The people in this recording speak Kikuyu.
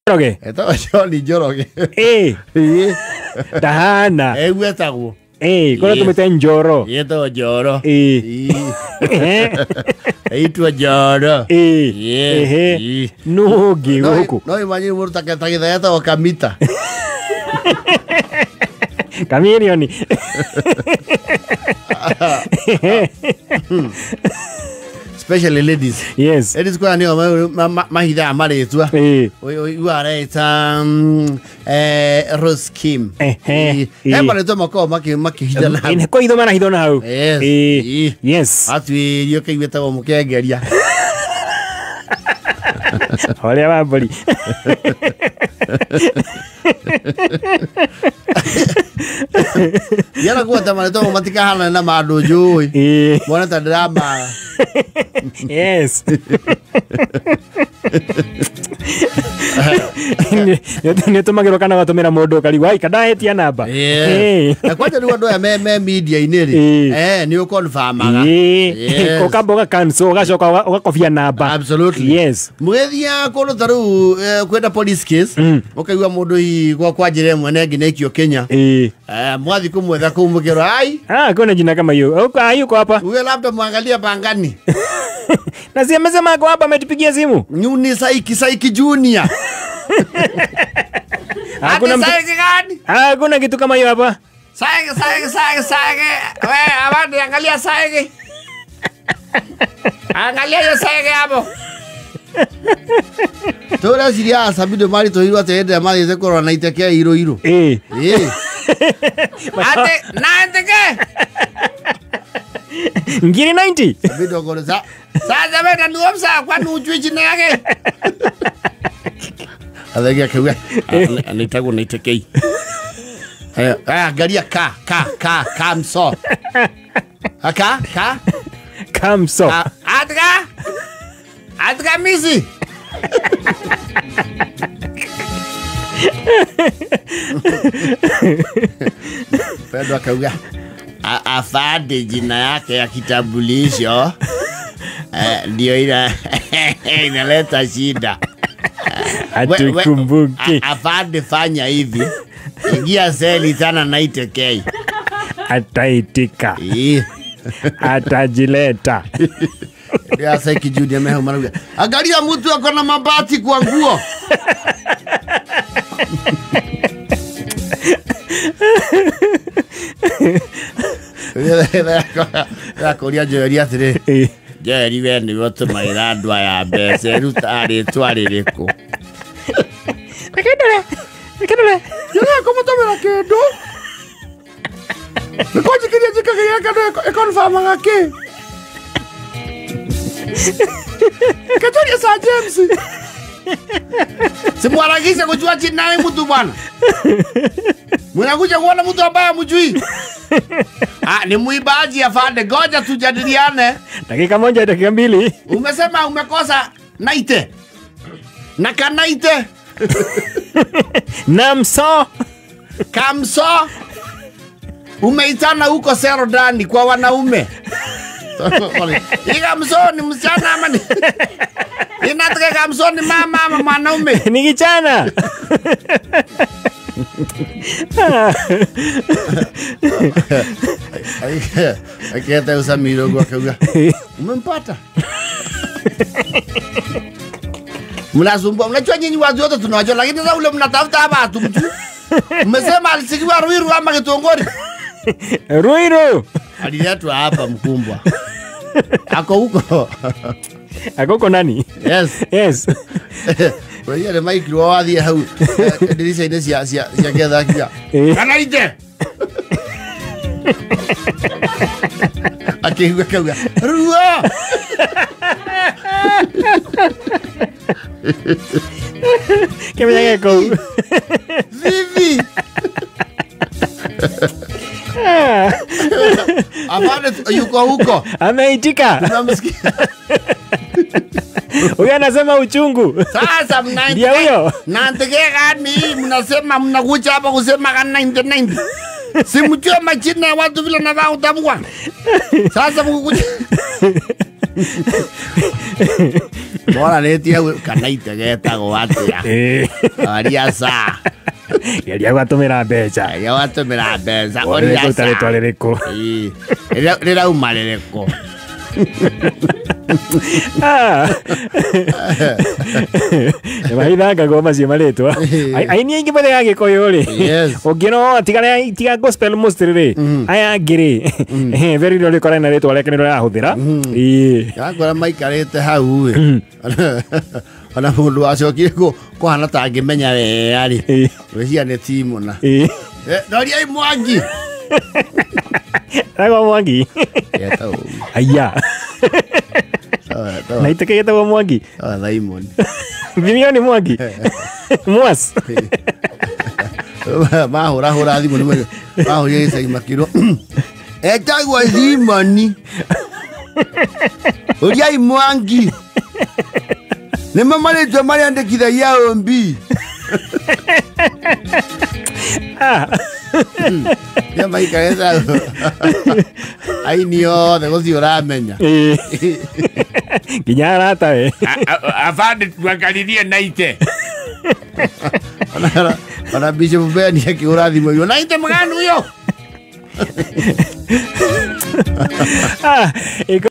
Njoroge. Etagwo John Njoroge. Ĩĩ. Ndahana. Ĩguo etagwo. Ĩĩ, korwo tũmĩte Njoro. Etagwo Njoro. Ĩĩ. Eitwo Njoro. Ĩĩ. Ehe. Nũ ũngĩ gũkũ? No imagine mũndũ ta Gĩthaya etagwo Kamita. Kamirioni. Especially ladies. Yes. Ladies kwa nio mahithaga marĩtwa. Ĩĩ. Ũyũ areta Rose Kim. Ehe. He marĩtwa makoragwo makĩhithana hau. Kwa hitho marahithwo na hau. Yes. Ĩĩ. Yes. Atuĩrio kĩu ĩtagwo mũkengeria. Ũrĩa wa mbũri. Yara kuwa marĩtwa matikahanana na ma andũ njũĩ. Ĩĩ. Mwana ta ndĩramaga. Yes. Nĩ ũtũmagĩrwo kana ũgatũmĩra mũndũ ũkarigwo ai kandahetia namba. Na kwanja rĩu andũ aya me media-inĩ rĩ, nĩ ũconfirmaga. Ĩĩ. Ũkamba ũga cancel ũgacoka ũgakobia namba. Absolutely. Yes. Mũgĩthiaga kũndũ ta rĩu kwĩna police case, ũkaigua mũndũ hihi kwa njĩra ĩmwe na ĩngĩ nĩ aikio Kenya. Ĩĩ. Mwathiĩ kũmwetha kũu mũkĩrwo ai. Ah, kuna jina kama hiyo. Yuko hapa. Huyo labda mwangalia pangani. Na si amesema ako hapa, ametupigia simu. Nyuni Saiki Saiki Junior. Hakuna mtu. Saiki gani? Hakuna kitu kama hiyo hapa. Saiki Saiki Saiki Saiki. Wewe abandi angalia Saiki. Angalia hiyo Saiki hapo. Tora siria sabido mari to hirwa te ende mari te korona iteke iro iro. Eh. Eh. Ate 90 ke. Ngiri 90. Sabido koro sa. Sasa wewe ndio msa kwa nujui jina yake. Athagia kiuga anitagwo na itekei. Angalia ka ka ka kamso. Aka ka kamso. Atka. Atka misi. Pedro akauga afande jina yake ya kitambulisho ndio ina inaleta shida. Atukumbuke. Afande fanya hivi. Ingia seli sana na itekei. Ataitika. Atajileta. Ya Saiki Junior meho maruga. Angalia mtu ako na mabati kwa nguo. Yakoria Joeli atĩrĩ. Joeli we nĩwe ũtũmagĩra andũ aya mbeca ĩruta rĩtwa rĩrĩkũ? Rekendere. Rekendere. Joeli akũmũtũmĩra kĩndũ. Nĩkũnjikĩria njikagĩria kĩndũ ĩkonfamaga kĩ? Katoria Sir James. Simwaragishe kujua jina la mtu bwana. Mnakuja kuona mtu ambaye hamjui. Ah, ni muibaji afande, ngoja tujadiliane. Dakika moja, dakika mbili. Umesema umekosa naite. Na kanaite. Namso. Kamso. Umeitana huko Serodani kwa wanaume. Iga mso ni msichana ama ni inataka kamso ni mama ama mwanaume? Ni kichana. Akieta usamiro kwa kauga. Umempata. Mnasumbua, mnajua nyinyi watu wote tunawajua, lakini sasa ule mnatafuta hapa hatumjui. Mmesema alisikiwa Ruiru ama Kitongori? Ruiru. Aliletwa hapa mkumbwa. Ako huko. Ako huko nani? Yes. Yes. Wewe ile mic wa wathi hau dirisha-inĩ cia getha kia. Kana ite. Akĩigua kauga ruo. Kĩmenyage kũu. Vivi. Afande yuko huko. Ameitika. Tunamsikia. Huyo anasema uchungu. Sasa ndio huyo. Mnaantegea gani? Mnasema mnakuja hapa kusema kana 99. Si mjue majina ya watu vile na wao utamua. Sasa mkukuja. Moranĩtie kana ite getagwo atĩa. Ĩĩ. Oria sa. Geria gwatũmĩra mbeca. Geria gwatũmĩra mbeca. Wone Oria rĩkũruta sa. rĩtwa rĩrĩkũ. Ĩĩ. Rĩrauma rĩrĩkũ? Ah. Nĩmahithangagwo macio marĩtwa. Aini aingĩ marĩ a Gĩkũyũ rĩ. Yes. Ũngĩona tiga tiga gospel mostly rĩ. Aya angĩ rĩ. Very rarely ũkora na rĩtwa rĩake nĩrĩo arahũthĩra. Ĩĩ. Yakora maikarĩte hau ĩ. Ona mũndũ wacokire kũhana ta angĩmenya wega rĩ. Ĩĩ. Gwĩciria nĩ timu na. Ĩĩ. Ndoriai Mwangi. Etagwo Mwangi. Etagwo ũguo. Aya. Na iteke getagwo Mwangi. Sawa Simon. Thimio Mwangi. Mwas. Mahũrahũra thimũ nĩ mahũrire gĩcagi makĩrwo etagwo Simoni. Ũriai Mwangi. Nĩmo marĩtwa marĩandĩkithagia ũmbi. Nĩ maikarĩte hau. Aini othe gũthiĩ ũramenya. Ĩĩ. Nginya arata we. Afande tuangalilie naite. Ona Bishop Ben akĩhũra thimũ igũrũ, naite mũgani ũyũ. Ah,